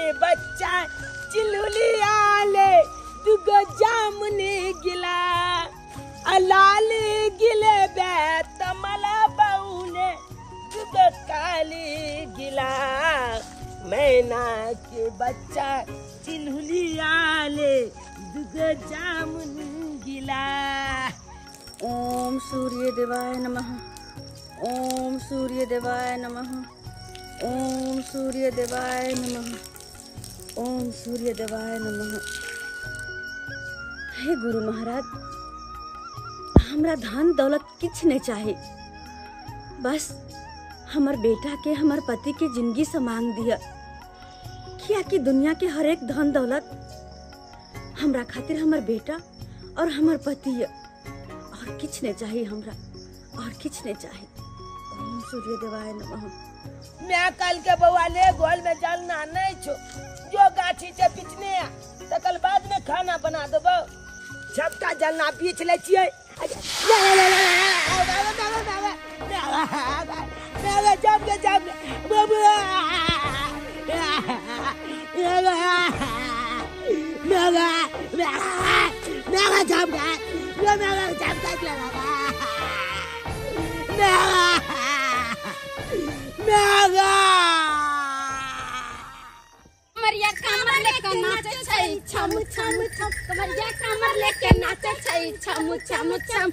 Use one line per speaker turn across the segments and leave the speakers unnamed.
के बच्चा चिलहुलिया ले दुगो जामुन गिला आ लाल गिले बे तमला बौने दुगो काली गिला। मैना के बच्चा चिलहुलिया ले दुगो जामुन गिला।
ओम सूर्य देवाय नमः, ओम सूर्य देवाय नमः, ओम सूर्य देवाय नमः, ओम सूर्य देवाय नमः। हे गुरु महाराज, हमरा धन दौलत किछ नहीं चाही, बस हमर बेटा के हमर पति के जिंदगी से मांग दिया। किया कि दुनिया के हर एक धन दौलत हमरा खातिर हमर बेटा और हमर पति है, और किछ नहीं चाहिए हमरा, और किछ नहीं चाहिए। ओम सूर्य देवाय नमः।
मैं कल के बउआ ले गोल में जलना नहीं छो, जो गाछी से बिछने आ तकल बाद में खाना बना देबो। सबटा जलना बीछ ले छियै।
कमरिया कमर लेके नाचे छै छम छम छम, कमरिया कमर लेके नाचे छै छम छम छम।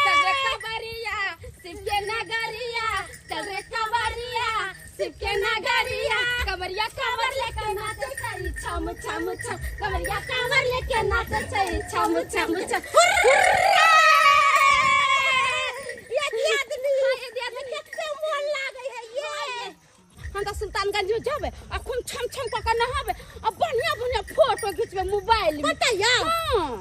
चल रे कवरिया शिव के नगरिया, चल रे कवरिया शिव के नगरिया। कमरिया कमर लेके नाचे छै छम छम छम, कमरिया कमर लेके नाचे छै छम छम छम। हम तो सुल्तानगंज में जाबे आ खूब छम छम क के नहाबे आ बढ़िया बढ़िया फोटो खिंचबे मोबाइल में।
बताइया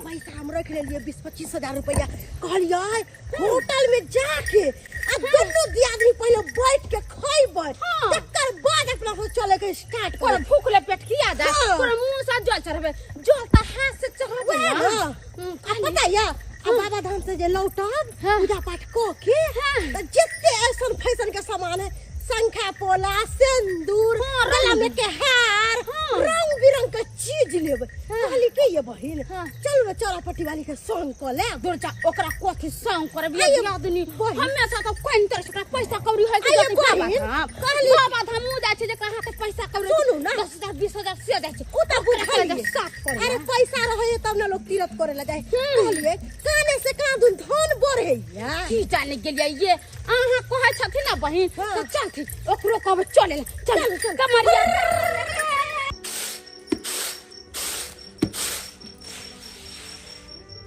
पैसा हम रख लेलिए 20-25 हजार रुपया। कहलिए होटल में जाके आ दोनों दियादनी पहले बैठ के खइबै, तकर बाद अपना हो चले के स्टार्ट
कर। भूख ले पेट खिया दे, तोरा मुंह से जल चढ़बे, जल त हाथ से चढ़बे ना।
बताइया बाबा धाम से जे लौटब पूजा पाठ क के त जितने ऐसन फैशन के सामान है, शंखा पोला, सिंदूर, गला में के हार, रंग बिरंग के चीज लेबै। कहली के ये बहिन चलू ना चौरापट्टी वाली के संग क ले।
दूर जा, ओकरा कथी संग करब ये दियादनी, हमेशा तो कोन तरह से ओकरा पैसा कौड़ी होय छै। बाबा धाम, बाबा धाम उ जाइ छै जे कहाँ के पैसा कौड़ी।
सुनू ना,
10,000 20,000 से जाइ छै।
उ त बुझलिए
साफ करे।
अरे पैसा रहे तब ना लोग तीरथ करे ला जाय। कहलिए काने से कान दुन धन बढ़ैया
की जाने गेलिए ये अहाँ कहै छथिन ना बहिन, त चलथिन ओकरो कहबै चले चल कमरिया।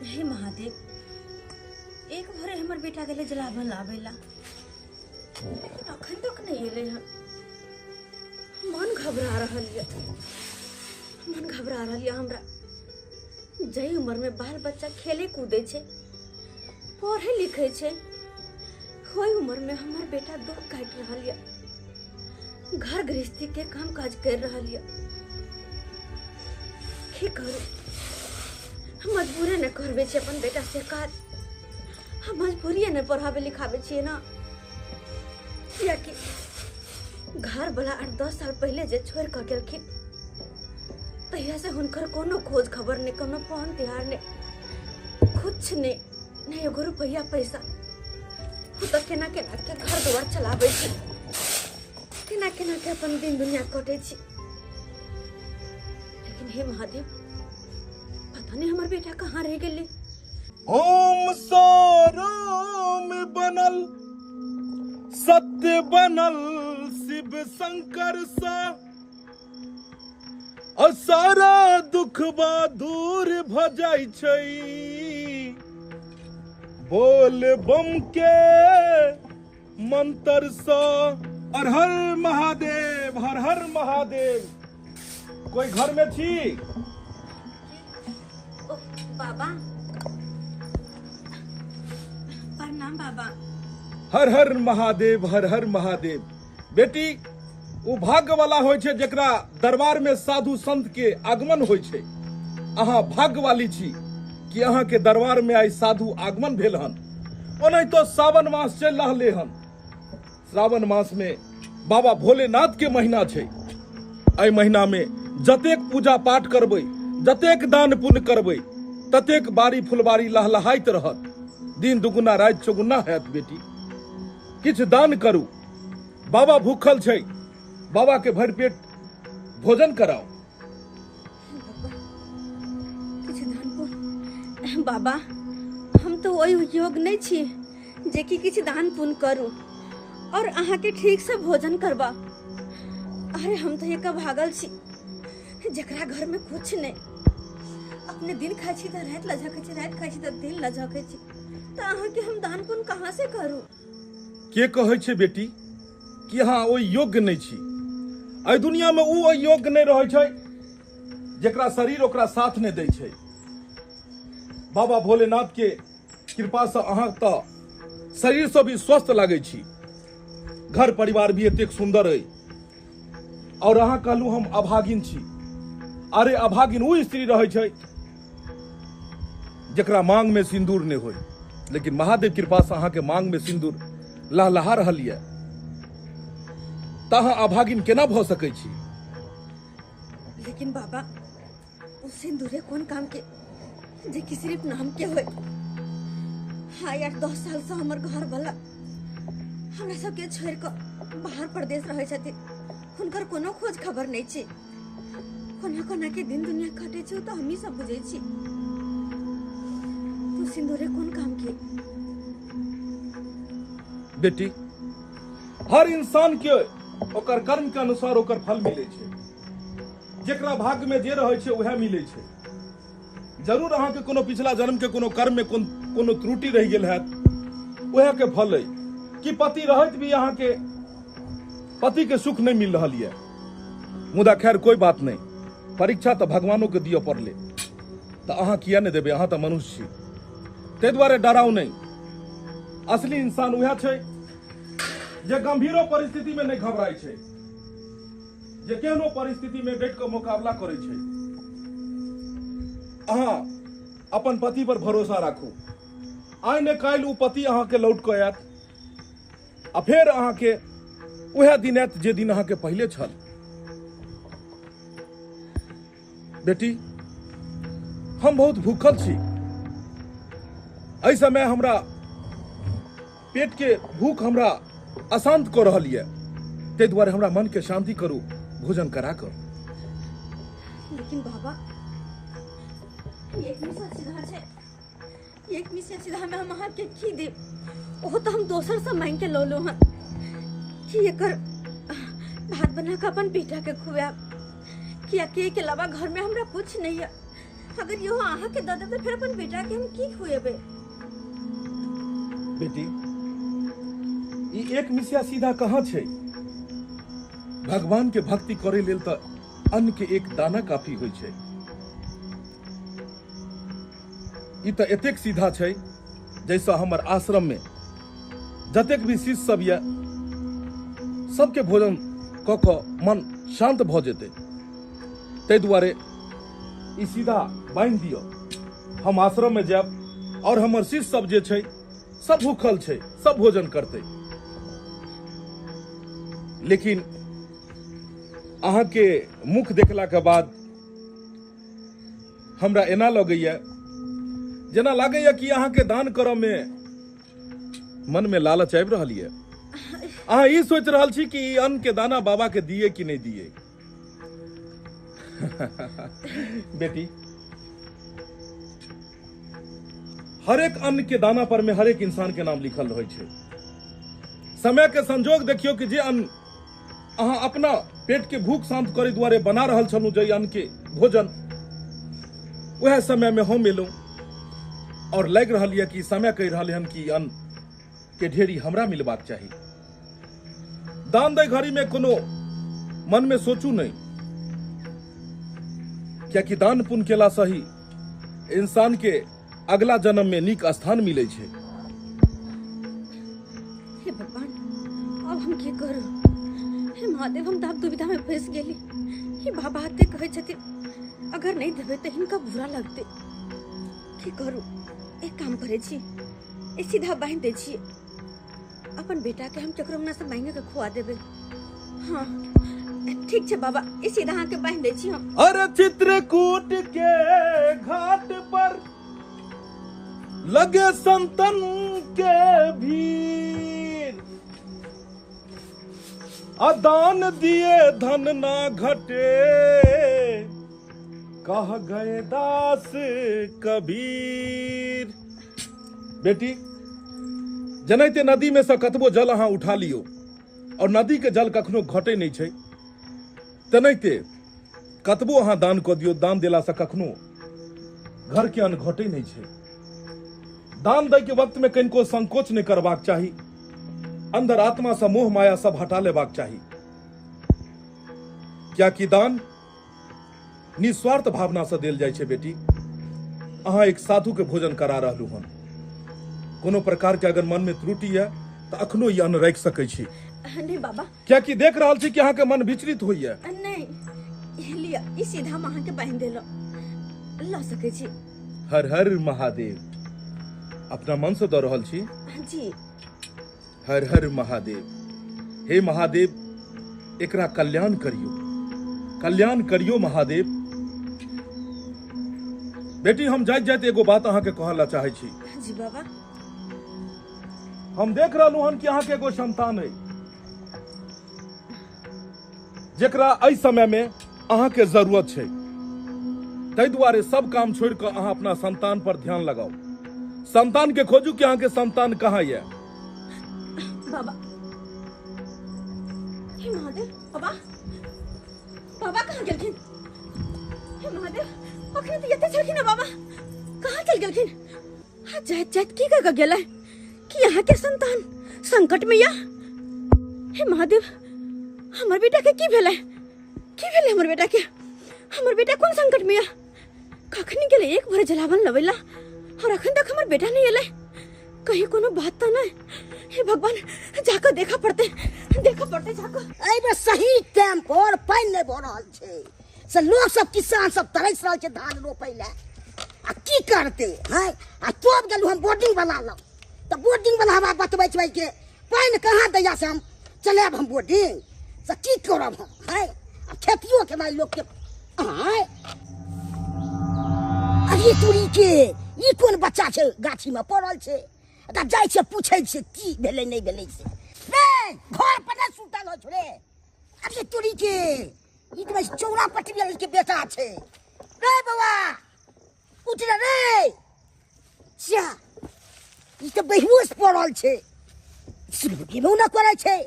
हे महादेव, एक भरे हमर बेटा गेले जलावन लाबेला, लेकिन अखन तक नहीं एले हन। मन घबरा रहल ये, मन घबरा रहल ये हमरा। जई उम्र में बाल बच्चा खेले कूदे छे, पढ़े लिखे छे, ओहि उम्र में हमर बेटा दुख काटि रहल ये, घर गृहस्थी के काम काज कर रहल ये। की करू, हम मजबूरे न करबे छी अपन बेटा से काज, हम मजबूरिए न पढ़ाबे लिखाबे छियै ना। कियाकि घर वाला 8-10 साल पहले जे छोड़ कऽ गेलखिन तहिया से हुनकर कोनो खोज खबर नहीं, कोनो फोन तिहार नहीं, कुछ नहीं, नहीं एगो रुपया पैसा। उ तऽ केना केना के घर दुआर चलाबै छी, केना केना के अपन दिन दुनिया कटै छी। लेकिन हे महादेव, पता नहीं हमर बेटा कहाँ रह गेलै।
ओम साराम बनल सत्य बनल शिव शंकर सा, आ सारा दुखबा दूर भ जाइ छै। बोल बम के मंत्र सा। हर हर महादेव, हर हर महादेव। कोई घर में छी?
ओ बाबा प्रणाम बाबा।
हर हर महादेव, हर हर महादेव। बेटी, ओ भाग्य वाला होइ छै जकरा दरबार में साधु संत के आगमन होइ छै। अहाँ भाग्य वाली छी कि अहाँ के दरबार में आई साधु आगमन भेल हन। ओनाहितो सावन मास चलि रहले हन। श्रावण मास में बाबा भोलेनाथ के महीना छै। एहि महीना में जतेक पूजा पाठ करबै, जतेक दान पुण्य करबै, ततेक बारी फुलबारी लहलहाइत रहत। दिन दुगुना राति चौगुना हैत। बेटी, किछु दान करू। बाबा भूखल छै, बाबा के भरि पेट भोजन कराओ।
किछु दान पुण्य? बाबा, हम तो ओहि योग नहीं छी जे कि किछु दान पुण्य करू और अहाँके ठीक से भोजन करबा। अरे हम तो एक भागल छी जकरा घर में कुछ नहीं, अपने दिन खाइ छी तो राति लझकै छी, राति खाइ छी तो दिन लझकै छी, तो अहाँके हम दान पुण्य कहाँ से करू?
के कहै छै बेटी कि अहाँ ओहि योग्य नहि छी? एहि दुनिया में ओ योग्य नहि रहै छै जकरा शरीर ओकरा साथ नहि दै छै। बाबा भोलेनाथ के कृपा से अहाँ तऽ शरीर से भी स्वस्थ लागै छी, घर परिवार भी एतेक सुंदर अइ, और अहाँ कहलू हम अभागिन छी। अरे अभागिन ओ स्त्री रहै छै जकरा मांग में सिंदूर नहि होय, लेकिन महादेव कृपा से अहाँ के मांग में सिंदूर लहलहा रहल यऽ, तऽ अहाँ अभागिन केना भऽ सकै छी?
लेकिन बाबा, ओ सिंदूरे कोन काम के जे कि सिर्फ नाम के होय। हाँ यार, 10 साल से हमर घर वाला हमरा सबके छोड़ कऽ बाहर प्रदेश रहै छथिन, हुनकर कोनो खोज खबर नहीं छै। कोना कोना के दिन दुनिया कटे छै तो हमही सब बुझै छी। तू सिंदूरे कोन काम के?
बेटी, हर इंसान के ओकर कर्म के अनुसार ओकर फल मिलै छै। जेकरा भाग्य में जे रहै छै उएह मिलै छै। जरूर अहाँके कोनो पिछला जन्म के कोनो कर्म में कोनो त्रुटि रहि गेल हैत, उएह के फल अइ कि पति रहैत भी अहाँके पति के सुख नहीं मिल रहल यऽ। मुदा खैर कोई बात नहीं, परीक्षा तऽ भगवानों के दिअ पड़लै, तऽ अहाँ किया नहीं देबै? अहाँ तऽ मनुष्य छी। ताहि दुआरे डराउ नहीं। असली इंसान उएह छै जे गंभीरो परिस्थिति में नहीं घबराइ छै, जे केहनो परिस्थिति में डटि कऽ मुकाबला करै छै। अहाँ अपन पति पर भरोसा राखू, आइ ने काल्हि ओ पति अहाँके लौट कऽ आयत आ फेर अहाँके उएह दिन आयत जे दिन अहाँके पहिले छल। बेटी, हम बहुत भूखल छी। एहि समय हमरा पेट के भूख हमरा अशांत कऽ रहल यऽ, ताहि दुआरे हमरा मन के शांति करू भोजन करा कऽ।
लेकिन बाबा, एक मिसल सीधा छै, एक मिसल सीधा में हम अहाँके की देब? ओहो तऽ हम दोसर से मांगि के लौलहुँ हन कि एकर भात बना कऽ अपन बेटा के खुआएब, कियाकि एहिके अलावा घर में हमरा कुछ नहीं है। अगर इहो अहाँके दऽ देब तऽ फेर अपन बेटा के हम की खुएबै?
बेटी, ई एक मिसिया सीधा कहाँ छै? भगवान के भक्ति करे लेल तऽ अन्न के एक दाना काफी होइ छै। ई तऽ एतेक सीधा छै जैसँ हमर आश्रम में जतेक भी शिष्य सब यऽ सबके भोजन कऽ कऽ मन शांत भऽ जेतै। ताहि दुआरे ई सीधा बान्हि दियौ, हम आश्रम में जायब और हमर शिष्य सब जे छै सब भूखल छै, सब भोजन करतै। लेकिन अहाँके मुख देखला के बाद हमरा एना लगैया जेना लागैया कि अहाँके दान करऽ में मन में लालच आबि रहल यऽ। अहाँ ई सोचि रहल छी कि ई अन्न के दाना बाबा के दिए कि नहीं दिए। बेटी, हरेक अन्न के दाना पर में हरेक इंसान के नाम लिखल रहै छै। समय के संजोग देखियौ कि जे अन्न अहाँ अपना पेट के भूख शांत करे दुआरे बना रहल छलहुँ, जे अन्न के भोजन, वएह समय में हम एलहुँ और लागि रहल यऽ कि समय कहि रहल हन कि अन्न के ढेरी हमरा मिलबाक चाही। दान दै घड़ी में कोनो मन में सोचू नहीं, कियाकि दान पुण्य केला से ही इंसान के अगला जन्म में नीक स्थान मिले छै।
हे भगवान, अब हम की करू? हे महादेव, हम तऽ आब दुविधा में फंस गेली। हे बाबा एते कहै छथिन अगर नहीं देबै तऽ हिनका बुरा लगतै। की करू? एक काम करै छी, ई सीधा बान्हि दै छी, अपन बेटा के हम केकरो अंगना से मांगे के खुआ देबै। हाँ ठीक छै बाबा, ई सीधा अहाँके बान्हि दै छी हम।
अरे चित्रकूट के घाट पर लगे संतन के भीड़, अदान दिए धन ना घटे, कह गए दास कबीर। बेटी जनैते नदी में से कतबो जल अहाँ उठा लियो और नदी के जल कखनो घटे नहीं छै, तेनाहिते कतबो अहाँ दान कऽ दियौ, दान देला से कखनो घर के अन्न घटे नहीं छै। दान दै के वक्त में कनिको संकोच नहीं करबाक चाही, अंदर आत्मा से मोह माया सब हटा लेबाक चाही, कियाकि दान निस्वार्थ भावना से देल जाइ छै। बेटी अहाँ एक साधु के भोजन करा रहलू हन, कोनो प्रकार के अगर मन में त्रुटि है तो अखनो ई अन्न राखि सकै छी।
नहीं बाबा,
कियाकि देख रहल छी कि अहाँ के मन विचलित होइया।
नहीं लिया, ई सीधा हम अहाँ के बान्हि देलहुँ, ल सकै छी।
हर हर महादेव। अपना मन से दऽ रहल छी
जी।
हर हर महादेव। हे महादेव एकरा कल्याण करियो, कल्याण करियो महादेव। बेटी हम जाइत जाइत एगो बात अहाँ के कहऽ ला चाहै छी।
जी बाबा।
हम देख रहलहुँ हन कि अहाँ के एगो संतान है जेकरा एहि समय में अहाँ के जरूरत छै, ताहि दुआरे सब काम छोड़ि कऽ अहाँ अपना संतान पर ध्यान लगाउ। संतान के खोजू कि अहाँ के संतान कहाँ यऽ।
बाबा हे महादेव, बाबा बाबा कहाँ गेलखिन? हे महादेव अखन तऽ एते छलखिन बाबा, कहाँ चलि गेलखिन? हाँ जाइत जाइत की कऽ गेलै कि अहाँ के संतान संकट में या? हे महादेव हमर बेटा के की भेलै, की भेलै हमर बेटा के? हमर बेटा कोन संकट में या? कखनी गेलै एक भर जलावन लबैला और अखन तक हमर बेटा नहीं एलै, कहीं कोनो बात तऽ नहीं। हे भगवान जाकर देखा पड़ते, देखा पड़ते जाकर।
एहि बेर सही टाइम पर पानि नहि भऽ रहल छै से लोक सब किसान सब तरसि रहल छै धान रोपै लए, आ की करतै हैं? आ तब गेलहुँ हम बोर्डिंग बना लग, तऽ बोर्डिंग वाला हमरा बतबै छै कि पानि कहाँ दैया से हम चलायब हम बोर्डिंग, से की करब हम हैं? आ खेतियो केनाइ लोकके आँय। अरे तुरी के ई कोन बच्चा छै गाछी में पड़ल छै, तऽ जाइ छै पूछै छै की भेलै नहि भेलै से। रे घर पर नहि सुतल हो रे। अरे तुरी के ई तऽ चौरा पटरी के बेटा छै। रे बौआ उठ रे रे, जा ई तऽ बेहोश पड़ल छै, गेबो नहि करै छै।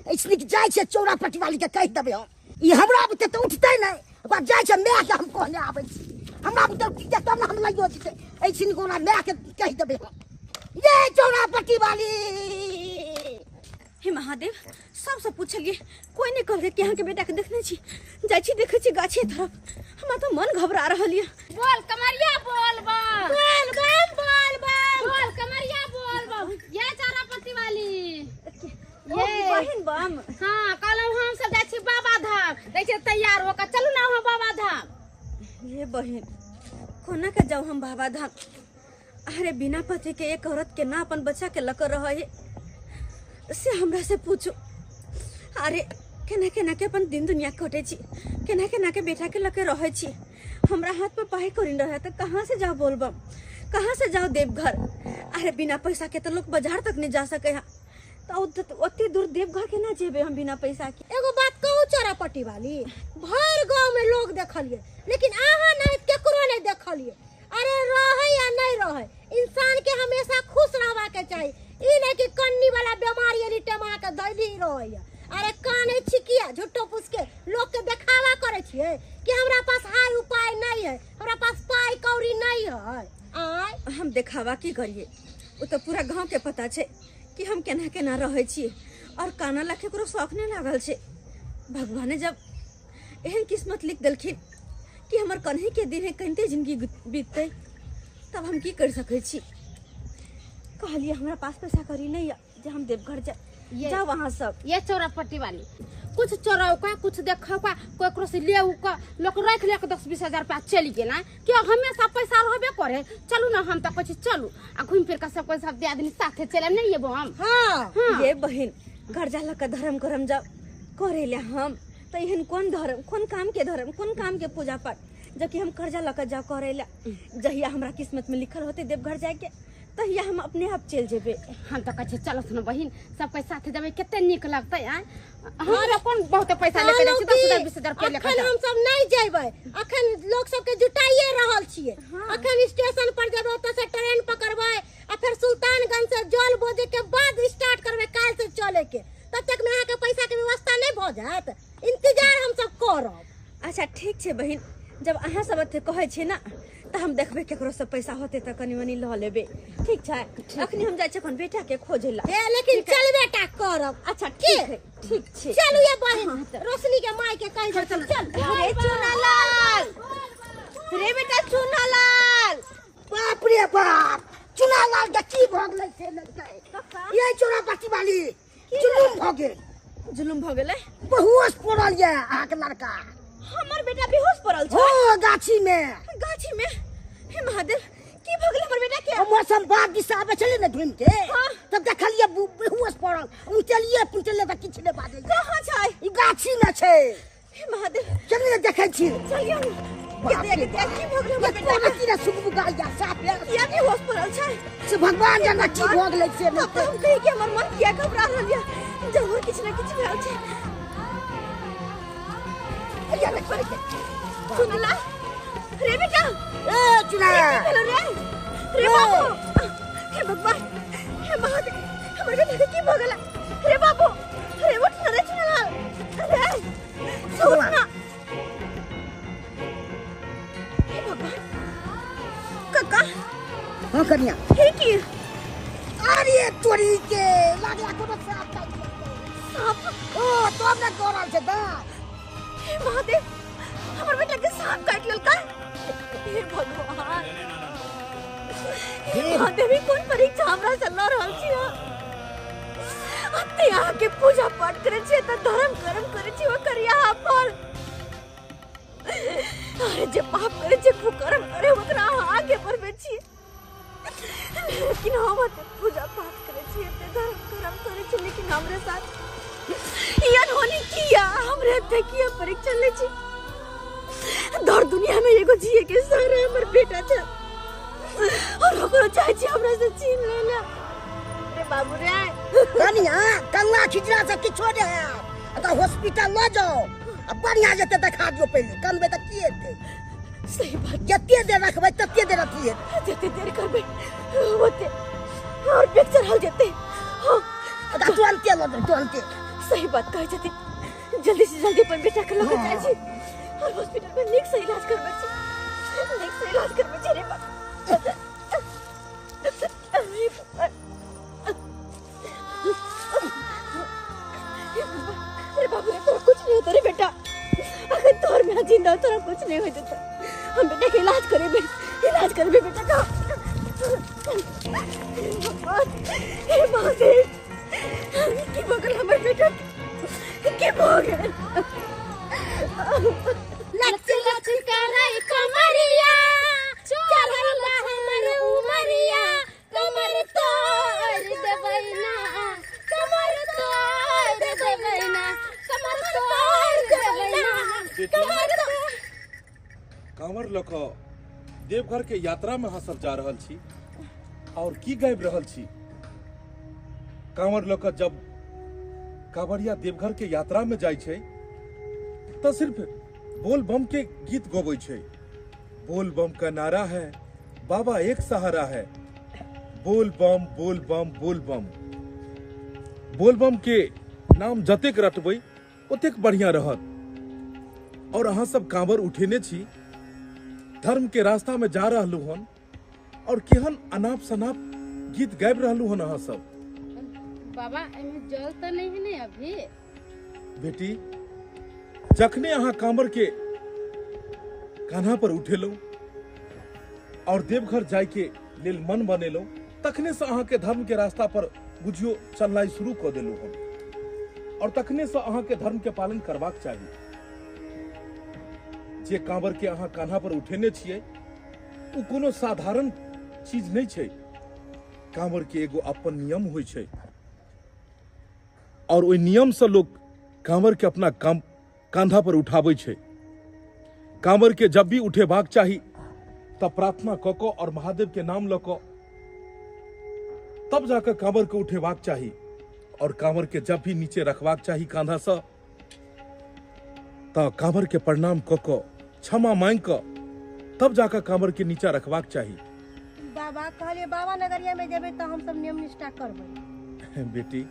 ऐसने जाइ छै चौरा पट्टी वाली के कहि देबै हम, ई हमरा बुते तऽ उठतै नहि, ओकरा जाइ छै मायके हम कहने आबै छी, हमरा बुते उठतै तब ने हम लइयो जेतै। ऐसने ओकरा मायके कहि देबै हम, ये चौरा पट्टी वाली।
हे महादेव सबसँ पूछलियै कोई नहीं कहलकै कि अहाँके बेटा के देखने छी। जाइ छी देखै छी गाछे तरफ, हमरा तऽ मन घबरा रहल यऽ।
बोल कमरिया बोल बम,
बोल बम, बोल बम,
बोल कमरिया बोल बम, ये चौरा पट्टी वाली
ये बहिन बम।
हाँ कहलहुँ हम सब जाइ छी बाबा धाम, जाइ छी तैयार होकर चलू ना हम बाबा धाम।
ये बहिन कोना के जाऊ हम बाबा धाम? अरे बिना पति के एक औरत के ना अपन बच्चा के लकर रहे से हमरा से पूछू। अरे केना केना के अपन दिन दुनिया कटे छी, केना केना के बेटा के लके रहे छी, हमरा हाथ पर पाई करी रहे तो कहाँ से जाओ बोलबम, कहाँ से जाओ देवघर? अरे बिना पैसा के तो लोग बाजार तक नहीं जा सके है, तो ओते दूर देवघर के ना जेबे हम बिना पैसा के।
एगो बात कहू चौरा पट्टी वाली, भरि गाँव में लोग देखलिए लेकिन अहाँ नहीं केकरो नहीं देखलिए। अरे रहे या नहीं रहे इंसान के हमेशा खुश रहबा के चाही, ई नहीं कि कन्नी वाला बीमारी एली टेमा के धैली रहे। अरे काने छी किया झूठो फूस के लोग के देखावा करे छियै कि हमरा पास हाई उपाय नहीं है, हमरा पास पाई कौड़ी नहीं है। आय
हम देखावा की करिए, वो तो पूरा गांव के पता छै कि हम केना केना रहै छियै और काना ला केकरो शौक नहीं लागल छै। भगवाने जब एहन किस्मत लिख देलखिन कि हमर कन्ही के दिन है कनिते जिंदगी बीतते, तब हम की कर सकै छी? कहलिए हमरा पास पैसा करी नहीं है जे हम देवघर जाए। जाओ वहाँ सब
ये चौरा पट्टी वाली कुछ चोराऊ का कुछ देखा का केकरो से ले का लोग रख ले के 10-20 हजार रुपया चली गेल क्यों हमेशा पैसा रहबे करे। चलू ना हम तो कहै छी चलू आ घूम फिर के सब कोई सब आदमी साथे चले नहीं ये हम।
हाँ।
ये बहिन कर्जा लग के धर्म करम जाओ, करे ले हम तऽ एहन कोन धर्म, कोन काम के धर्म, कोन काम के पूजा पाठ, जबकि हम कर्जा लऽ कऽ जाउ करे ले। जहिया हमरा किस्मत में लिखल होते देवघर जाय के तहिया हम अपने आप चलि जेबै।
हम तऽ कहै छियै चलऽ सुन बहिन, सबके साथे जेबै, कते नीक लगतै। आँय हमरा कोन बहुते पैसा लेके जाइ छी, 10,000 20,000 रुपया लेके
अखन
जाउ।
हम सब नहीं जेबै, अखन लोक सबके जुटाइए रहल छियै। अखन स्टेशन पर जेबै, ओतऽ से ट्रेन पकड़बै आ फेर सुल्तानगंज से जल बोझे के बाद स्टार्ट करबै काल्हि से चले के। तब तक में अहाँके पैसा के व्यवस्था नहीं भऽ जायत, इंतजार हम सब करब।
अच्छा ठीक छै बहिन, जब अहाँ सब एते कहै छियै ना तऽ हम देखबै केकरो से पैसा होतै तऽ कनि मनि लऽ लेबै। ठीक छै, अखनी हम जाइ छी अपन बेटा के खोजै ला।
हे लेकिन चलबे टा करब।
अच्छा ठीक है, ठीक छै,
चलू ये बहिन, रोशनी के माय के कहि देथिन चल।
अरे चुनालाल, रे बेटा चुनालाल।
बाप रे बाप, चुनालाल के की भऽ गेलै से नहि। ये चोरा पट्टी वाली जुलुम भऽ गेल।
जुलुम भऽ गेलै?
बेहोश पड़ल ये अहाँके लड़का।
हमर बेटा बेहोश पड़ल छै?
हो, गाछी में।
गाछी में? हे महादेव, की भऽ गेलै हमर बेटा के?
मौसम बाग दिस आबै छलै ने घुमि के, तब देखलियै बेहोश पड़ल। उचलियै पुचलियै तऽ किछु नहि बाजै।
कहाँ छै?
ई गाछी में छै।
हे महादेव,
चलिए ने देखै छी।
चलियौ ने।
बाप रे
कते
बाप।
की भऽ गेलै हमर बेटा
कोना
के?
की रे सुगबुगाइया साफ है।
किया बेहोश पड़ल छै?
से भगवान जाने की भऽ गेलै से नहि।
तब तऽ हम कही कि हमर मन किया घबरा रहल यऽ, जरूर किछु ने किछु भेल छै। सुनला रे बेटा,
ए चुना
की भेलो रे? रे बाबू, हे भगवान, हे महादेव, हमर बेटा के की भऽ गेलै? रे बाबू, रे उठ ना रे चुनालाल, रे उठ ना। हे भगवान, काका।
हाँ कनिया।
हे की?
अरे तोरी के लागला कोनो साप काटि लेलकै।
साप?
ओ तब ने गरल छै दाँत।
हे महादेव, हमर बेटा के सांप काटि लेलकै। हे भगवान, हे महादेव, ई कोन परीक्षा हमरा से लऽ रहल छी? अते अहाँके पूजा पाठ करै छियै तऽ धर्म कर्म करै छी ओकर यहाँ पर। अरे जे पाप करै छै कुकर्म करे ओकरा अहाँ आगे बढ़बै छी, लेकिन हम एते पूजा पाठ करै छी, एते धर्म कर्म करै छी, लेकिन हमरे साथ ई अनहोनी किया? हमरे एते किया परीक्षा लै छी? दर दुनिया में एगो जिए के सहारा हमर बेटा छै और ओकरो चाहे छी हमरा से छीन लेला। रे बाबू रे।
कनिया, कल्ला खिचड़ा से किछो नहि हैत, तऽ हॉस्पिटल लऽ जाउ आ बढ़िया जेतै देखा दियौ। पहिले कनबै तऽ की हेतै?
सही बात।
जते देर रखबै तते देर अथी हेतै।
जते देर करबै ओते और बेग चढ़ल जेतै। हाँ।
तऽ तुरन्ते लऽ जाउ, तुरन्ते।
सही बात कहै छथिन, जल्दी से जल्दी अपन बेटा के लऽ के जाइ छी और हॉस्पिटल में नीक से इलाज करबै छी, नीक से इलाज करबै छी। रे बाप, अरे बाबू रे, तोरा कुछ नहीं होता रे बेटा, अगर तोहर में जिंदा तोरा कुछ नहीं होता। हम बेटा के इलाज करेबे, इलाज करेबे बेटा का। भगवान, हे महादेव, की भऽ गेल हमर बेटा के? की भऽ गेल?
लच लच करै कमरिया, चढ़ल हमर उमरिया, कमर तोड़ देबै ना, कमर तोड़ देबै ना, कमर तोड़ देबै ना, कमर तोड़।
कांवर लऽ कऽ देवघर के यात्रा में अहाँ सब जा रहल छी और की गाबि रहल छी? कांवर लऽ कऽ जब कांवरिया देवघर के यात्रा में जाइ छै तऽ सिर्फ बोल बम के गीत गबै छै। बोल बम का नारा है, बाबा एक सहारा है, बोल बम बोल बम बोल बम। बोल बम के नाम जतेक रटबै ओतेक बढ़िया रहत। और अहाँ सब कांवर उठेने छी, धर्म के रास्ता में जा रहलू हन और केहन अनाप शनाप गीत गाबि रहलू हन अहाँ सब।
बाबा, एहिमे जल तऽ नहीं है ने अभी?
बेटी, जखने अहाँ कांवर के कान्हा पर उठेलहुँ और देवघर जाय के लेल मन बनेलहुँ, तखने से अहाँ के धर्म के रास्ता पर बुझियो चलनाइ शुरू कऽ देलहुँ हम, और तखने से अहाँ के धर्म के पालन करबाक चाही। जे कांवर के अहाँ कान्हा पर उठेने छियै ओ कोनो साधारण चीज नहीं छै। कांवर के एगो अपन नियम होइ छै और ओहि नियम से लोग कांवर के अपना कांधा पर उठाबै छै। कांवर के जब भी उठेबाक चाही तब प्रार्थना कऽ कऽ और महादेव के नाम लऽ कऽ तब जाकर कांवर के उठेबाक चाही। और कांवर के जब भी नीचे रखबाक चाही कांधा से त कांवर के प्रणाम कऽ कऽ क्षमा मांगि कऽ तब जाकर कांवर के नीचा रखबाक चाही।
बाबा कहलिए बाबा नगरिया में जेबै तऽ हम सब नियम निष्ठा करबै।
बेटी,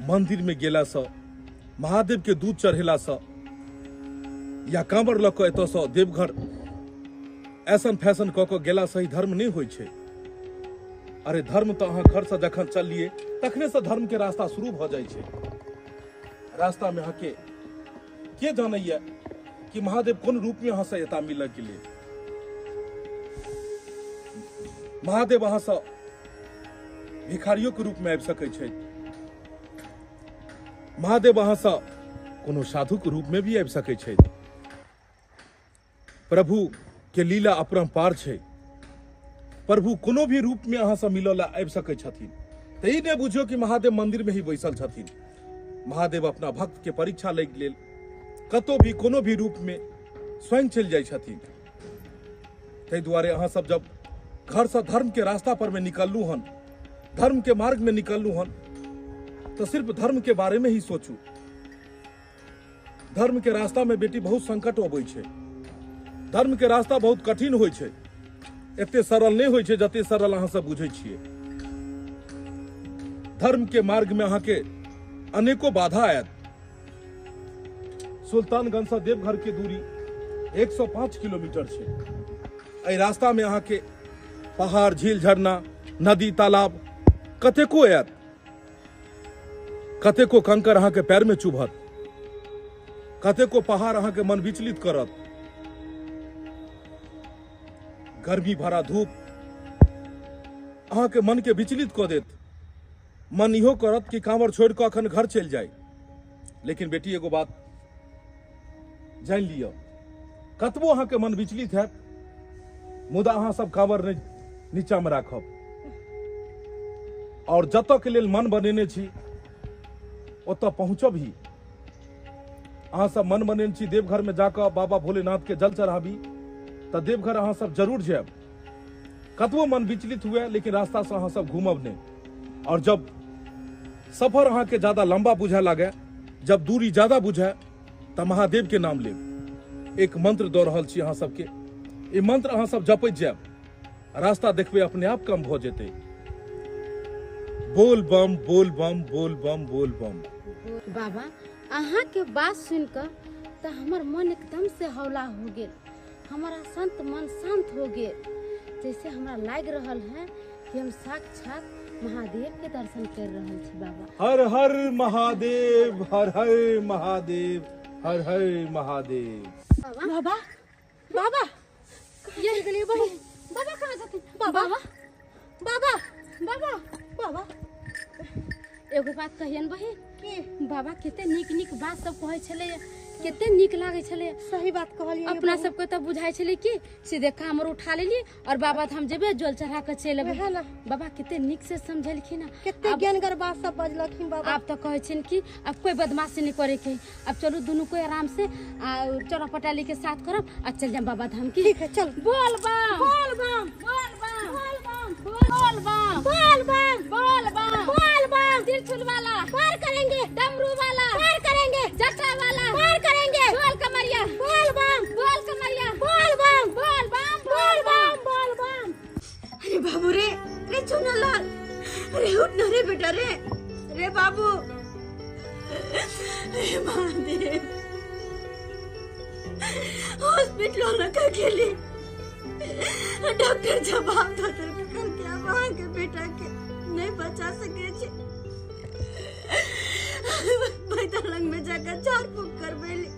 मंदिर में गेला सँ, महादेव के दूध चढ़ेला सँ या कांवर लऽ कऽ एतऽ सँ देवघर ऐसन फैशन कऽ कऽ गेला सँ ही धर्म नहि होइ छै। अरे धर्म तऽ अहाँ घर से जखन चललिए तखने से धर्म के रास्ता शुरू भऽ जाइ छै। रास्ता में अहाँके के जानैया कि महादेव कोन रूप में अहाँ से एता मिलऽ के लिए। महादेव अहाँ से भिखारियों के रूप में आबि सकै छै, महादेव अहाँ से कोनो साधु के रूप में भी आबि सकै छै। प्रभु के लीला अपरंपार छै। प्रभु कोनो भी रूप में अहाँ से मिलऽ ला आबि सकै छथिन। तऽ ई नहि बुझियौ कि महादेव मंदिर में ही बैसल छथिन। महादेव अपना भक्त के परीक्षा लै के लेल कतौ भी कोनो भी रूप में स्वयं चलि जाइ छथिन। ताहि दुआरे अहाँ सब जब घर से धर्म के रास्ता पर में निकललू हन, धर्म के मार्ग में निकललू हन, तो सिर्फ धर्म के बारे में ही सोचू। धर्म के रास्ता में बेटी बहुत संकट अबै छै। धर्म के रास्ता बहुत कठिन होइ छै, एते सरल नहीं होइ छै जते सरल अहाँ सब बुझै छियै। धर्म के मार्ग में अहाँ के अनेको बाधा आयत। सुल्तानगंज से देवघर के दूरी 105 किलोमीटर छै। एहि रास्ता में अहाँ के पहाड़, झील, झरना, नदी, तालाब कतेको आयत। कतेको कंकर अहाँ के पैर में चुभत, कतेको पहाड़ अहाँ के मन विचलित करत। गर्मी भरा धूप अहाँ के मन के विचलित कऽ देत। मन इहो करत कि कांवर छोड़ि कऽ अखन घर चलि जाय। लेकिन बेटी एगो बात जानि लिअ, कतबो अहाँ के मन विचलित हैत मुदा अहाँ सब कांवर नहि नीचा में राखब। और जतऽ के लेल मन बनेने छी ओतऽ पहुँचब ही। अहाँ सब मन बनेने छी देवघर में जाकऽ बाबा भोलेनाथ के जल चढ़ाबी तऽ देवघर अहाँ सब जरूर जायब। कतबो मन विचलित हुए लेकिन रास्ता से अहाँ सब घूमब नहीं। और जब सफर अहाँ के ज्यादा लंबा बुझा लागे, जब दूरी ज्यादा बुझाए तऽ महादेव के नाम लेब। एक मंत्र दऽ रहल छी अहाँ सबके, ई मंत्र अहाँ सब जपैत जायब, रास्ता देखबै अपने आप कम भऽ जेतै। बोल बम बोल बम बोल बम बोल बम।
बाबा अहाँ के बात सुन कऽ तऽ हमर मन एकदम से हौला हो गेल, हमारा संत मन शांत हो गेल। जैसे हमरा लाग रहल है कि हम साक्षात महादेव के दर्शन कर रहल छी बाबा।
हर हर महादेव, हर हर महादेव, हर हर महादेव।
बाबा बाबा ये गेलिए बहिन।
बाबा कहाँ छथिन?
बाबा बाबा
बाबा
बाबा
एगो बात कहियन बहिन
की?
बाबा कते नीक नीक बात सब कहै छलै, कते नीक लागै छलै।
सही बात कहलियै।
अपना सबके तऽ बुझाइ छलै कि सीधे कामर उठा लेली और बाबा धाम जेबै जल चढ़ा के चलि एबै। बाबा कते नीक से समझेलखिन,
कते ज्ञानगर बात सब बजलखिन बाबा।
आब तऽ कहै छिन कि अब कोई बदमाशी नहीं करे के, अब चलू दुनू कोई आराम से चौरा पटाली के साथ करब आ चल जाम बाबा धाम की।
ठीक है चल।
बोल बम बोल बम बोल बम बोल बम बोल बम बोल बम बोल बम बोल बम। त्रिशूल वाला पार करेंगे, डमरू वाला पार करेंगे, जटा वाला पार करेंगे, बोल कमरिया बोल बम बोल कमरिया बोल बम बोल बम बोल बम बोल बम।
अरे बाबू रे, रे चुनालाल, अरे उठ ना रे बेटा रे, रे बाबू। अरे महादेव, हॉस्पिटल लगा के लिए डॉक्टर जवाब दो कल क्या वहां के बेटा के नहीं बचा सके छे। लंग में जाकर झाड़ फूक कर बेली,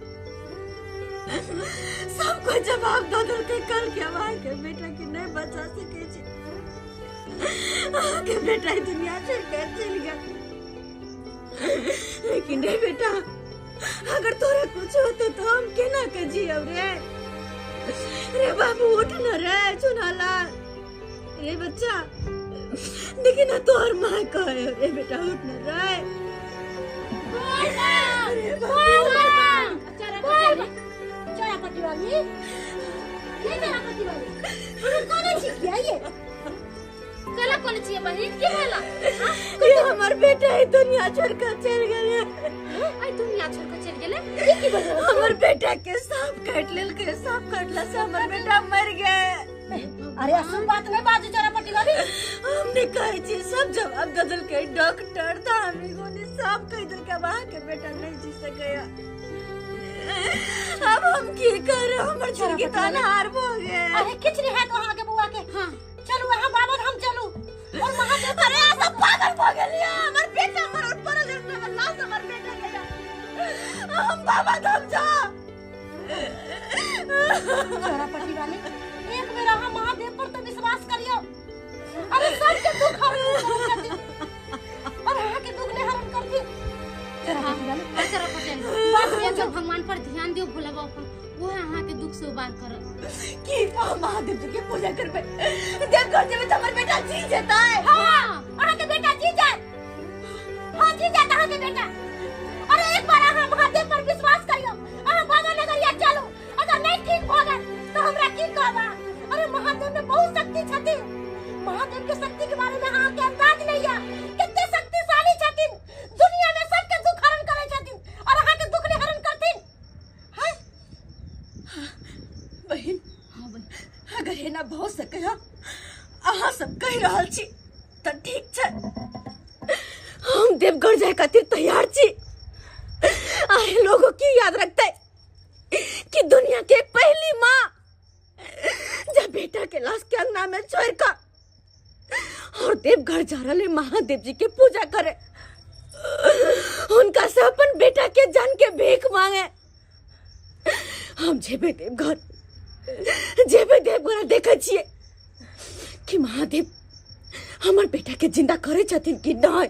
सबको जवाब दो के कल क्या वहां के बेटा के नहीं बचा सके छे। के बेटा दुनिया छोड़ कर चल गया। लेकिन रे बेटा, अगर तोरा कुछ होते तो हम केना के जियब रे। रे बाबू उठ न रे चुनालाल, रे बच्चा देखी ना तोहर माँ कहे रे बेटा उठ न रे।
चोरा पट्टी वाली के चोरा पट्टी वाली हम कोने छी किया ये
कला कोने छी बहिन की भेला?
ये हमर बेटा है दुनिया छोड़ कर चल गेले।
आई दुनिया छोड़ कर चल गेले?
की भेल?
हमर बेटा के सांप काट लेल के, सांप काटला से हमर बेटा मर गए।
अरे अशुभ बात नहीं बाजू चोरा पट्टी वाली।
हमने कहे छी सब जवाब दे देल के डॉक्टर धामी गोनी सब कह देल के वहां के बेटा नहीं जी सकया। अब हम की कर, हमर जिंदगी तो अनहार भ गए।
अरे किछ नहीं है तो अहाँ के बुआ के। हां चलू अहाँ बाबा धाम चलू और महादेव।
अरे सब पागल भ गेलिया, हमर बेटा मरल पड़ल हमर लाश हमर बेटा के। हम बाबा धाम जा।
चोरा पट्टी वाली एक बेर अहाँ महादेव पर तो विश्वास करियो। अरे सबके दुख हरण करती और अहाँ के दुख ने हरण करती। चोरा पट्टी वाली
चोरा पट्टी वाली जो भगवान पर ध्यान दियो भोला बाबा पर, वो है अहाँ के दुख से उबार करत।
की महादेव जी के पूजा करबे देवघर जेबे त हमर बेटा जी जेतै।
हां अहाँ के बेटा जी जात। हां जी जात अहाँ के बेटा। अरे एक बार अहाँ महादेव पर विश्वास करियो, अहाँ बाबा नगरिया चलू। अगर नहीं ठीक भ गेल तो हमरा की कहबा? अरे महादेव में बहुत शक्ति छथिन। महादेव के शक्ति के बारे में अहाँ के अंदाज नहीं है। कितने शक्तिशाली छथिन, दुनिया में सबके दुख हरण करे छथिन और अहाँ के दुख नहीं हरण करथिन। हां
बहिन। हां बहिन, अगर एना भ सके अहाँ सब कहि रहल छी त ठीक छै। हम देवघर जाय खातिर तैयार छी। आए लोगों की याद रखते कि दुनिया के पहली माँ जब बेटा के लाश के अंगना में छोड़ कर और देवघर जा रहे महादेव जी के पूजा करे, उनका से अपन बेटा के जान के भीख मांगे। हम जेबे देवघर, जेबे देवघर देखे छिए कि महादेव हमर बेटा के जिंदा करे छथिन कि नहीं।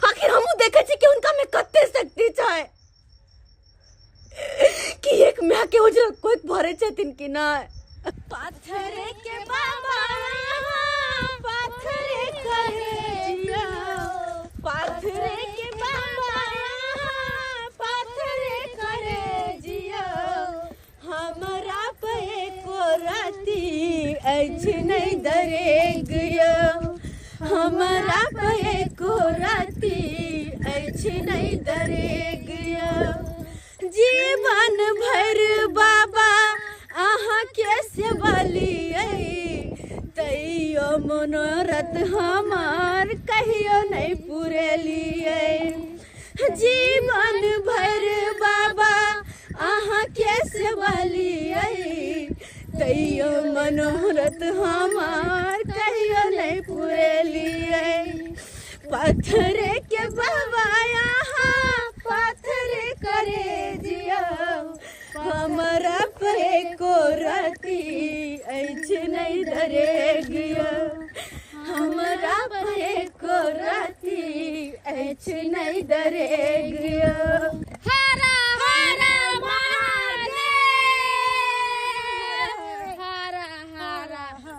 आखिर हमू देखे छी कि उनका में कते शक्ति छै कि एक माय के उजरल कोई भरे छथिन कि नहीं। पाथर के बाबा पाथर करे जिया, पाथर के बाबा पाथर करे जिया, हमरा पे को राती अछि नहीं दरेग यो, हमरा पे को राती अछि नहीं दरेग यो। जीवन भर बाबा अहाँ के सेवा लियै, तैयो मनोरथ हमार कहियो नहीं पुरेलियै। जीवन भर बाबा अहाँ के सेवा लियै, तैयो मनोरथ हमार कहियो नहीं पुरेलियै। पत्थर के बाबा यहाँ पाथर करे जिया, हमरा पे को राती अछि नहीं दरेगिया, हमरा पे को राती अछि नहीं दरेगिया।
हर हर महादेव, हर हर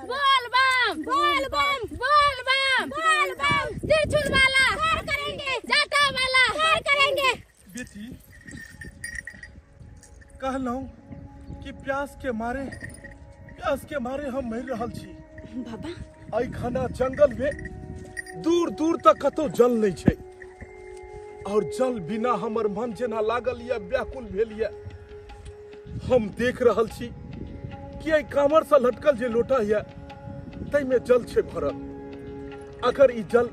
बोल बम बोल बम बोल बम बोल बम। त्रिशूल वाला पार करेंगे, जाता वाला पार करेंगे।
बेटी कहलहुँ कि प्यास के मारे हम मरि रहल छी।
बाबा
एहि घना जंगल में दूर दूर तक कतौ जल नहीं छै और जल बिना हमर मन जेना लागल या व्याकुल भेल या। हम देख रहल छी कि एहि कामर से लटकल जे लोटा या ताहिमे जल छै भरल। अगर ई जल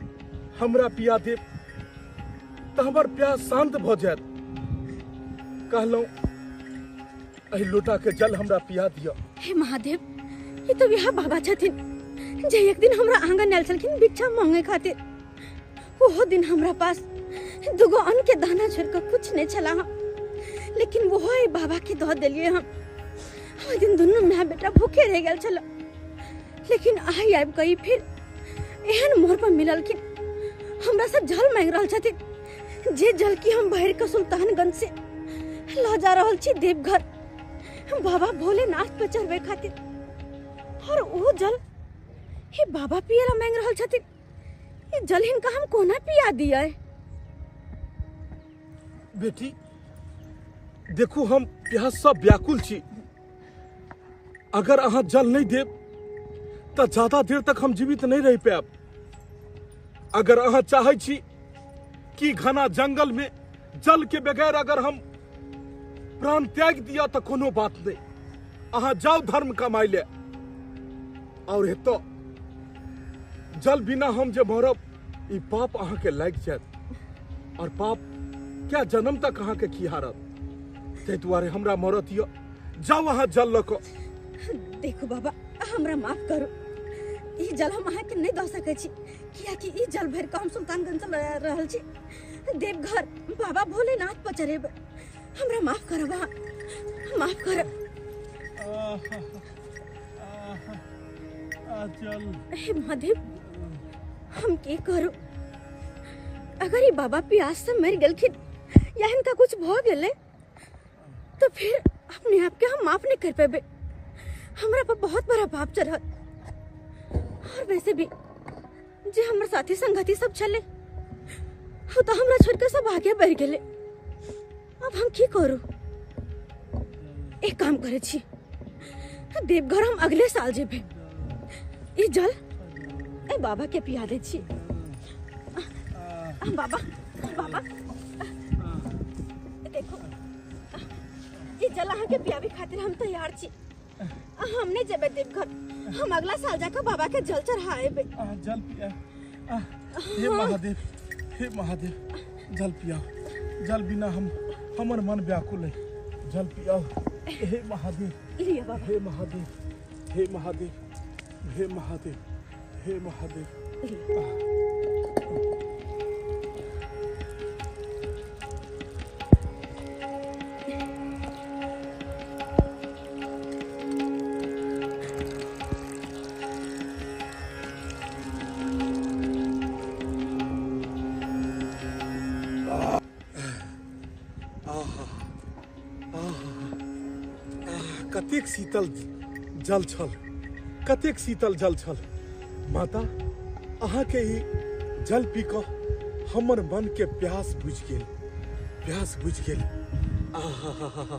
हमरा पिया देब तऽ हमर प्यास शांत भऽ जायत। कहलहुँ एहि लोटा के जल हमरा पिया दिअ।
हे महादेव, ये तो वह बाबा छथिन जे एक दिन हमरा आंगन आयल छलखिन भिक्षा मांगे खातिर। ओहो दिन हमरा पास दुगो अन्न के दाना छोड़ के कुछ नहीं छला, लेकिन वो बाबा के दऽ देलिए हम। ओहि दिन दुनू my बेटा भूखे रह गेल छल, लेकिन आइ आबि कऽ फिर एहन मोड़ पर मिललखिन, हमरा से जल मांगि रहल छथिन, जे जल की हम भरि कऽ सुल्तानगंज से लऽ जा रहल छी देवघर बाबा भोलेनाथ पर चढ़बै खातिर, और ओ जल हे बाबा पिए ला मांगि रहल छथिन। ई जल हिनका हम कोना पिया दियै?
बेटी देखू हम प्यास सँ व्याकुल छी। अगर अहाँ जल नहीं देब तो ज्यादा देर तक हम जीवित नहीं रह पायब। अगर अहाँ चाहे छी कि घना जंगल में जल के बगैर अगर हम प्राण त्याग दिया तो कोनो बात नहीं, अहाँ जाओ धर्म कमाई ले। और हेतो जल बिना हम जे मरब ई पाप अहाँ के लागि जायत और पाप क्या जन्म तक अहाँ के खिहारत। ताहि दुआरे हमरा मरत यऽ, जाओ अहाँ जल लऽ कऽ।
देखू बाबा हमरा माफ करू, ई जल हम अहाँ के नहीं दऽ सकै छी, कियाकि ई जल भरि कऽ हम सुल्तानगंज से लऽ रहल छी देवघर बाबा भोलेनाथ पर चढ़ेबै। हमरा माफ करब अहाँ, माफ करब। हे महादेव हम की करू, अगर ये बाबा प्यास से मर गेलखिन या हिनका कुछ भ गेलै तो फिर अपने आप के हम माफ नहीं कर पेबे, हमरा पर बहुत बड़ा पाप चढ़त। और वैसे भी जे हमर साथी संगति सब छले वो तो हमरा छोड़ के सब आगे बढ़ गेले। अब हम की करू, एक काम करे छी, देवघर हम अगले साल जेबे, ई जल ए बाबा के पिया दे छी। बाबा बाबा देखो ई जल अहाँ के पियाबे खातिर हम तैयार छी। हम नहीं जेबे देवघर, हम अगला साल जाकर बाबा के जल चढ़ाएबे।
जल पिया, हे महादेव, हे महादेव जल पियाओ, जल बिना हम हमर मन व्याकुल है, जल पियाओ हे महादेव,
लिया बाबा।
हे महादेव, हे महादेव, हे महादेव, हे महादेव। कतेक शीतल जल छल, कतेक शीतल जल छल। माता अहाँ के ई जल पी कऽ हमर मन के प्यास बुझि गेल, प्यास बुझि गेल। आहा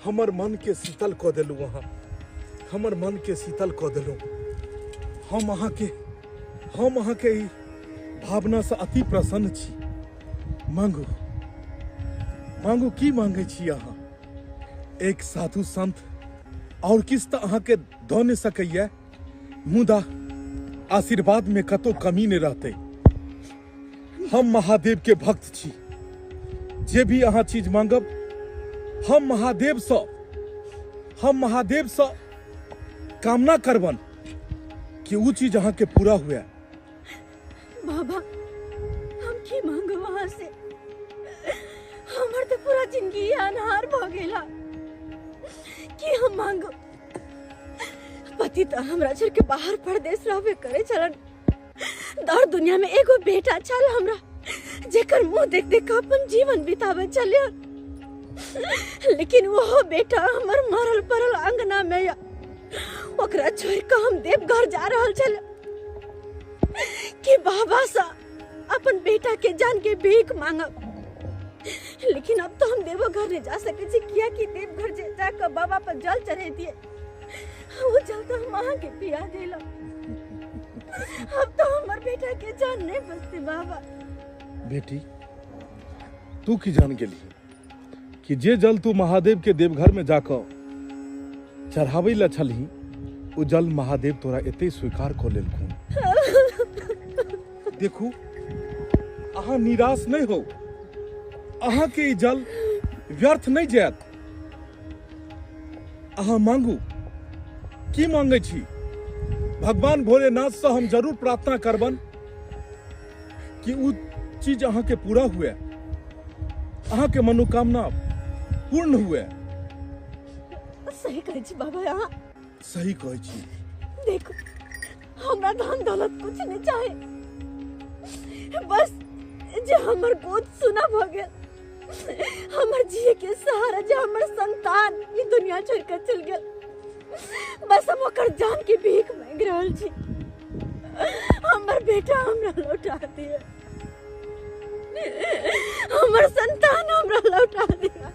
हमर मन के शीतल कऽ देलहुँ अहाँ, हमर मन के शीतल कऽ देलहुँ। हम अहाँ के ई भावना से अति प्रसन्न छी। मांगू मांगू, की मांगै छी अहाँ? एक साधु संत और किछु तऽ अहाँ के दऽ नहि सकैया, मुदा आशीर्वाद में कतौ कमी नहीं रहते। हम महादेव के भक्त छी, जे भी अहाँ चीज मांगब हम महादेव से कामना करबन कि उ चीज अहाँ के पूरा हुए।
बाबा हम की मांगब अहाँ से, हमर तो पूरा जिंदगी अनहार भ गेला, की हम मांगब? पति तो हमरा छोड़ के बाहर परदेश रहबे करे चलन, दर दुनिया में एगो बेटा छल हमरा जेकर मुंह देख देख के अपन जीवन बितावे चले, लेकिन वो बेटा हमर मरल परल अंगना में या ओकरा छोड़ के हम देवघर जा रहल छल कि बाबा सा अपन बेटा के जान के भीख मांगब। लेकिन अब तो हम देवघर नहीं जा सके छी, किया कि देवघर जाकर बाबा पर जल चढ़े दिए, वो जल तो हम अहाँ के पिया देला। अब तो हमार बेटा के जान नहीं बचते बाबा।
बेटी तू की जान गेली कि जे जल तू महादेव के देवघर में जाकर चढ़ावे ला छलही वो जल महादेव तोरा एते स्वीकार कर लेलखुन। देखू अहाँ निराश नहीं हो, अहाँ के जल व्यर्थ नहीं जायत। अहाँ मांगू, की मांगे छी? भगवान भोलेनाथ से हम जरूर प्रार्थना करबन कि उ चीज अहाँ के पूरा हुए, अहाँ के मनोकामना पूर्ण हुए।
सही कहै छी बाबा, अहाँ
सही कहै छी।
देखो हमरा धन दौलत कुछ नहीं चाहे, बस जे हमर गोद सुना भ गेल, हमर जिए के सहारा जे हमर संतान ई दुनिया छोड़ के चल गेल, बस हम ओकर जान के भीख मांग रहल छी। हमर बेटा हमरा लौटा दिया, हमर संतान हमरा लौटा दिया।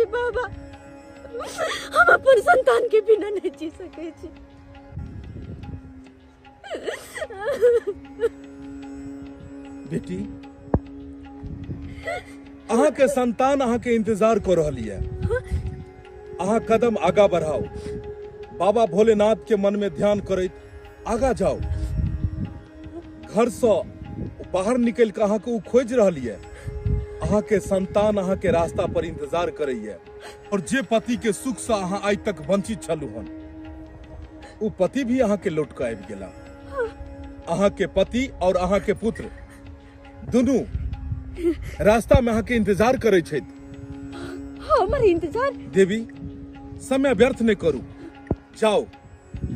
बाबा, हम अपन संतान के बिना नहीं जी सकै छी।
बेटी, अहाँ के संतान अहाँ के इंतजार कर रहल है। अहाँ कदम आगा बढ़ाओ, बाबा भोलेनाथ के मन में ध्यान करैत आगा जाओ। घर से बाहर निकल के अहाँ के उ खोज रहल है। अहाँ के संतान अहाँ के रास्ता पर इंतजार करैया। और जे पति के सुख से अहाँ आइ तक वंचित छलू हन, उ पति भी अहाँ के लौट के आबि गेला। अहाँ के पति और अहाँ के पुत्र दुनू रास्ता में अहाँ के इंतजार करे छथि।
हमर इंतजार?
देवी, समय व्यर्थ नहीं करू, जाओ।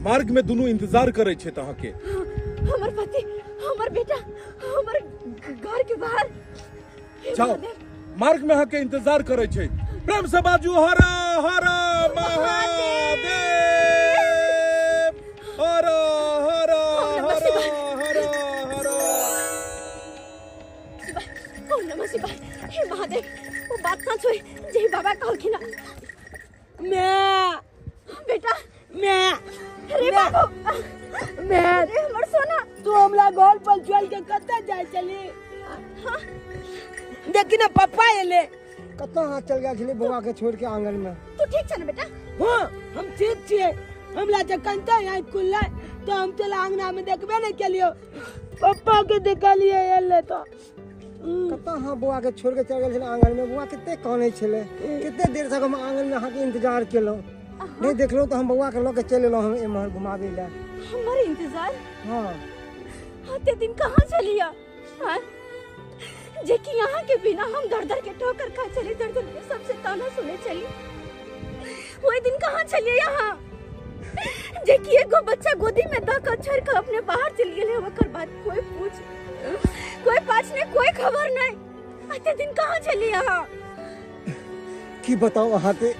मार्ग में दुनू इंतजार करे छथि अहाँ के।
हमर पति, हमर बेटा, हमर घर के बाहर।
जाओ, मार्ग में अहाँ के इंतजार करे छथि। प्रेम से बाजू हर हर महादेव, हर हर हर हर हर।
ओम नमः शिवाय। हे महादेव, वो बात सच होई जे बाबा कहलखिन।
मैं
बेटा,
मैं,
अरे बाबू,
मैं,
अरे हमर सोना,
तू हमरा घर पर चल के कतऽ जाय चली?
हां
देखी ना पप्पा एले।
कतऽ अहाँ चल गेल छलियै बौआ के छोड़ के आंगन में?
तू ठीक छ ना बेटा?
हां हम ठीक छियै। हमरा जखन तऽ आँखि खुललै तऽ हम चल आंगना में देखबे नहीं केलियो, पप्पा के देखलियै एले। तो
कतऽ अहाँ बौआ के छोड़ के चल गेल छलियै आंगन में? बौआ कते कानै छलै, कते देर तक हम आंगन में अहाँके इंतजार केलहुँ, नहीं देखलहुँ तऽ हम बौआ के लऽ के चलि एलहुँ हम एम्हर घुमाबै लए।
हमर इंतजार?
हाँ।
अते दिन कहाँ चलिया? हाँ? जे कि यहाँ के बिना हम दर दर के ठोकर खा चली, दर दर के सबसे ताना सुने चली, वही दिन कहाँ चलिए यहाँ? जे कि एगो बच्चा गोदी में the के छोड़ के अपने बाहर चल गेले, ओकर बाद कोई पूछ कोई पाछ नहीं, कोई खबर नहीं। अते दिन कहाँ चली यहाँ?
की बताओ अहाँ के,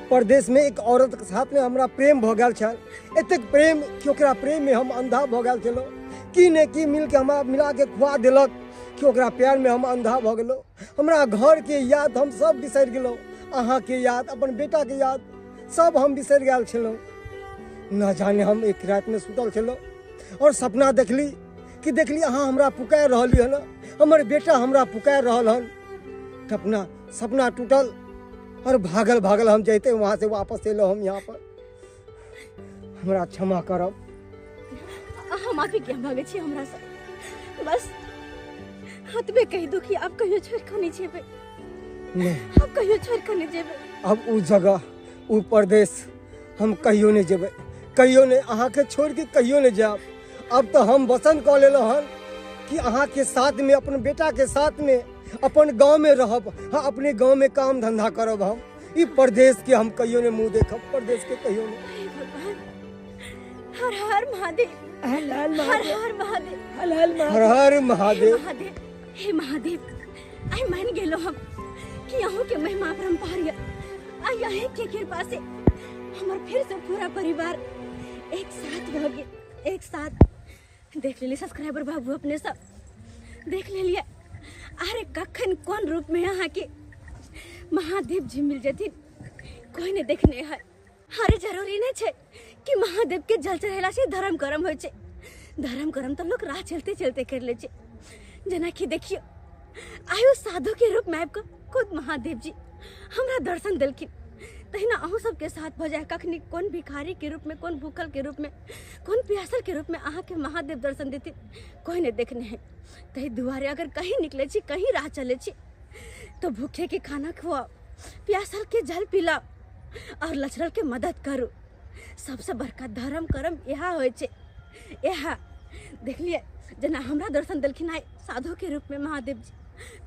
परदेश में एक औरत के साथ में हमरा प्रेम भ गेल छल। एतेक प्रेम कि ओकरा प्रेम में हम अंधा भ गेल छलहुँ। की ने की मिल के हमरा मिला के खुआ देलक कि ओकरा प्यार में हम अंधा भ गेलहुँ। हमरा घर के याद हम सब बिसरि गेलहुँ, अहाँ के याद, अपन बेटा के याद सब हम बिसरि गेल छलहुँ। न जाने हम एक रात में सुतल छलहुँ और सपना देखली कि देखली अहाँ हमरा पुकारि रहली हन, हमर बेटा हमरा पुकारि रहल हन। सपना सपना टूटल और भागल भागल हम जैते वहाँ से वापस एलहुँ हम यहाँ पर। हमरा क्षमा करब।
अहाँ माफी किया मांगे छी हमरा से? बस हतबे कहि दू कि आब कहियो छोड़ के नहीं जेबै।
नहीं,
आब कहियो छोड़ के नहीं जेबै।
अब उ जगह, उ परदेश हम कहियो नहीं जेबै, कहियो नहीं, अहाँ के छोड़ के कहियो नहीं जायब। अब तो हम वचन कऽ लेलहुँ हन कि अहाँ के साथ में, अपन बेटा के साथ में अपन गांव में रहब। हाँ, अपने गांव में काम धंधा करब हम। ई परदेश के हम कहियो नहीं मुँह देखब, परदेश के कहियो नहीं।
भगवान, हर हर महादेव,
हर हर
हर महादेव,
हर हर महादेव,
हर हर महादेव।
हे महादेव, आई मान गेलो हम कि अहूँ के महिमा परम्पार है। आई अहीं के कृपा से हमर फिर से पूरा परिवार एक साथ भऽ गेल, एक साथ। देख लेलिए सब्सक्राइबर बाबू, अपने सब देख लेलिए। अरे कखन कोन रूप में अहाँ के महादेव जी मिल जथिन कोई नहीं देखने है। अरे जरूरी नहीं छै कि महादेव के जल चढ़ेला से धर्म कर्म होइ छै। धर्म कर्म तो लोग राह चलते चलते कर ले छै। जेना कि देखियो, आयो साधु के रूप में आबि कऽ खुद महादेव जी हमरा दर्शन देलखिन। तहिना अहूँ सबके साथ भऽ जाय कखनी कोन भिखारी के रूप में, कोन भूखल के रूप में, कोन प्यासल के रूप में अहाँ के महादेव दर्शन देथिन, कोई नहीं देखने है। तहि दुआरे अगर कहीं निकले छी, कहीं राह चले छी, तो भूखे के खाना खुआओ, प्यासल के जल पिलाओ और लचरल के मदद करू। सबसे बड़का धर्म कर्म इएह होइ छै। इएह देखलिए जेना हमरा दर्शन देलखिन आइ साधु के रूप में महादेव जी,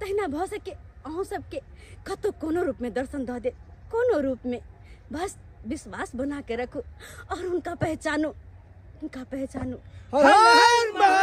तहिना भऽ सके अहूँ सबके कतहु कोनो रूप में दर्शन दऽ दे, कोनो रूप में। बस विश्वास बना के रखो और उनका पहचानो, उनका पहचानो।
हर हर महादेव।